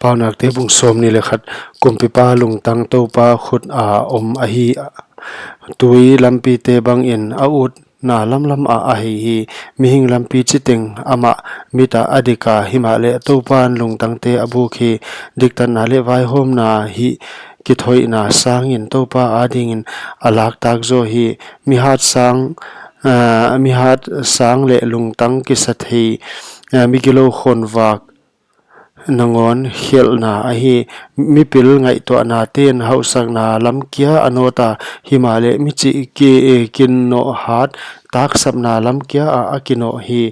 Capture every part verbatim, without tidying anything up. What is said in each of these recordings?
Paunakte bung sawmnih leh khat. Kumpipa lungtang Toupa khut a om ahi, tui lampite bangin a utna lamlam ah a hei hi. Mihing lampi chiteng amah mit ah a dik a, himahleh Toupan lungtangte a buk hi. Diktatna leh vaihawmna hih kithoihna sangin Toupa adingin a laktak zaw hi. Mihat sang, ah, mihat sang leh lungtang kisathei, ah, migilou khonvak nangawn khelhna ahi. Mipil ngaihtuahnaten hauhsakna lam kia a nawt a, himahleh michih ki, eh, kinoh hat taksapna lam kia ah a kinoh hi.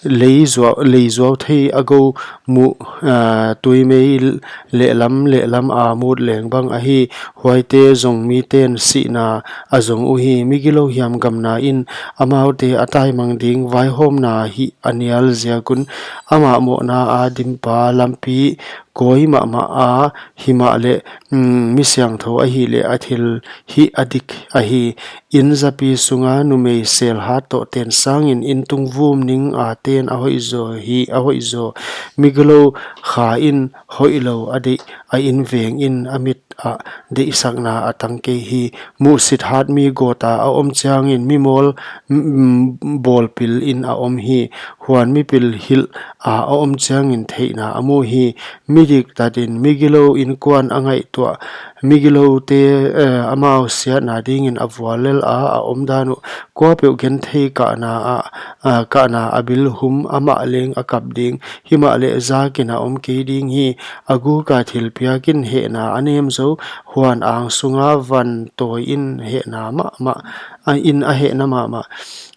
Lei zuau, lei zuau thei a gou muh, ah, tuimei lehlam lehlam a mut leng bang ahi. Huaite zong miten sihna a zong uhi. Migilou hiamgamna in amaute a taimang ding, vaihawmna hih a nial ziak un. Amah mohna a dimpa lampi kawi mahmah a, himahleh, mm, mi siangthou ahihleh a thil hih a dik ahi. Inn zapi sunga numei selhat toh ten sangin inn tung vum ning a ten a hoih zaw hi, a hoih zaw. Migilou kha in hoihlou a deih, a inveng in a mit ah deihsakna a tang kei hi. Muhsit hat mi gawt a a om chiangin mimawl, mm, bawlpil in a om hi. Huan mipil hilh a a om chiangin theihna a mu hi. Mi diktat in migilou inkuan a ngaihtuah, migiloute, eh, amau siatna dingin a vuallel a a omdan uh. Kuapeuh genthei kahna ah, ah, kahna a bilhum, amah leng a kap ding, himahleh zakin a om kei ding hi. A guk a thilpiak in hehna a nem zou, huan ang sunga van tawi in hehna mahmah, a in a hehna mahmah.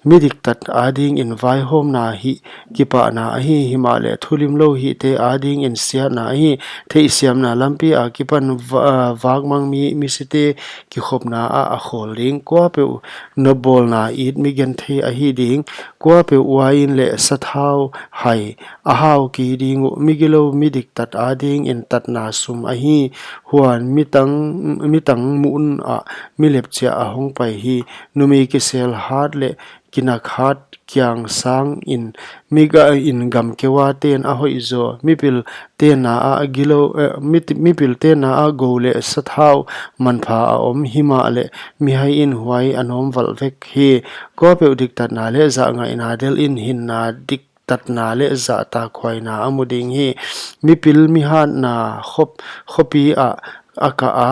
Mi diktat adingin vaihawmna hih kipahna ahi, himahleh thulimlou hihte adingin siatna ahi. Theihsiamna lampi akipan va-, vakmang mi, misite kikhopna ah a khawl ding. Kuapeuh nopbawlna it mi genthei ahi ding. Kuapeuh uain leh sathau hai a hau kei ding uh. Migilou mi diktat adingin tatna sum ahi. Huan mitang, mitang mun ah mi lepchiah a hong pai hi. Numei kiselhat leh kinakhat kiang sangin miga in gamkeu a ten a hoih zaw. Mipil tenna ah gilou, eh, mit-, mipil tenna ah gou leh sathau manpha a om, himahleh mihai in huai a nawm valh vek hi. Kuapeuh diktatna leh zahngaihna del in hinna, diktatna leh zahtakhuaina a mu ding hi. Mipil mihatna khop-, khopi ah a kah a,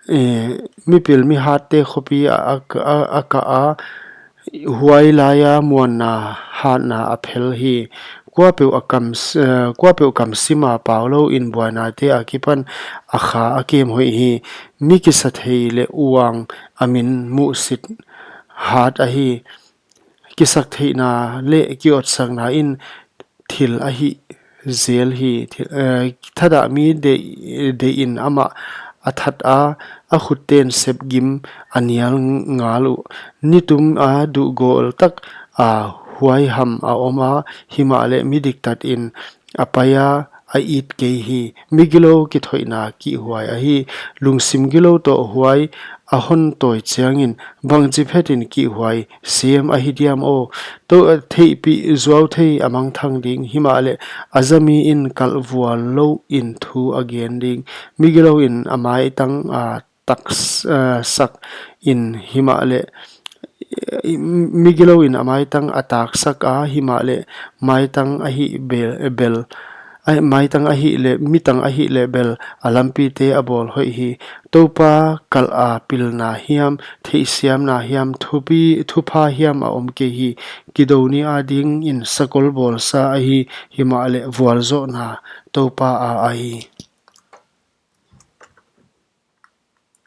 eh, mipil mihatte khopi ah a, a, a kah a, huai laia muanna hatna a phel hi. Kuapeuh a kam s-, eh, kuapeuh kam sima paulou in buainate akipan a kha a kem hoih hi. Mi kisathei leh uang a min muhsit hat ahi. Kisaktheihna leh kiotsakna in thil a hih zel hi. Thil, eh, thadah mi deih, deih in amah a that a, a khutten sepgim a nial ngal uh. Nitum a duhgol tak a huaiham a om a, himahleh mi diktat in a pai a, a it kei hi. Migilou kithoihna kihhuai ahi. Lungsim gilou toh huai a hon tawi chiangin bangchi phetin kihhuai sem ahi diam aw. Tou, eh, theihpih zuau thei a mangthang ding, himahleh a zami in kalh vuallou in thu a gen ding. Migilou in a maitang a tak s-, eh, sak in himahleh, eh, migilou in a maitang a taksak a, himahleh maitang a hih bel, bel, a, maitang a hih leh, mitang a hih leh bel a lampite a bawl hoih hi. Toupa kalh a pilna hiam, theihsiamna hiam, thupi, thupha hiam a om kei hi. Kidou ni adingin sakol bawlsa ahi, himahleh vualzohna Toupa a ahi.